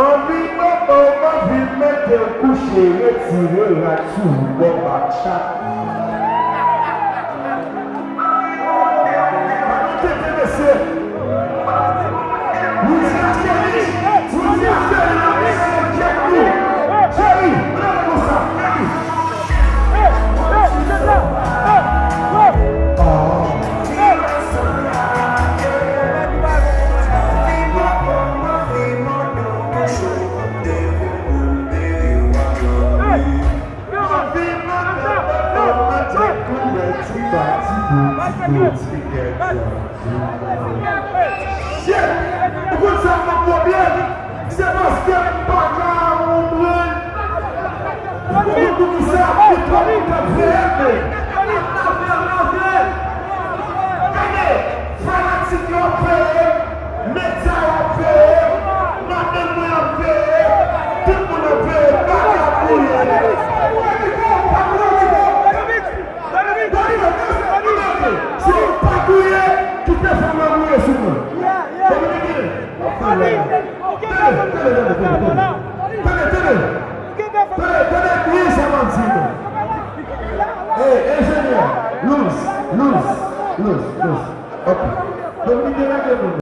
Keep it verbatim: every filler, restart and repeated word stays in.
Anvi manman w, m anvi mete w kouche, retire rad sou ou, bò bak chat. Tete, mesye. Roody a cheri, Roody a cheri, nan men kèk nou. Cheri, rele konsa, cheri. Shit! Ou konn sa k ban m pwoblèm? Se paske m pa ka konprann. Ou konn poukisa? Gen twòp moun k ap veye m, men. Gade, fanatik yo ap veye m, medya yo ap veye m, madanm mwen ap veye m, tout moun ap veye m, bagay ap bouyi. Ou pa gouye, ou pa gouye, ou pa gouye. Gade, gade, gade, se ou pa gouye ki fè fanm nan gouye sou mwen. Dominiken, tande, tande, tande, tande, tande, tande, tande, tande byen sa m ap di nou. Ey, enjenyè, luz, luz, luz, luz. Ok. Dominiken, lage nou.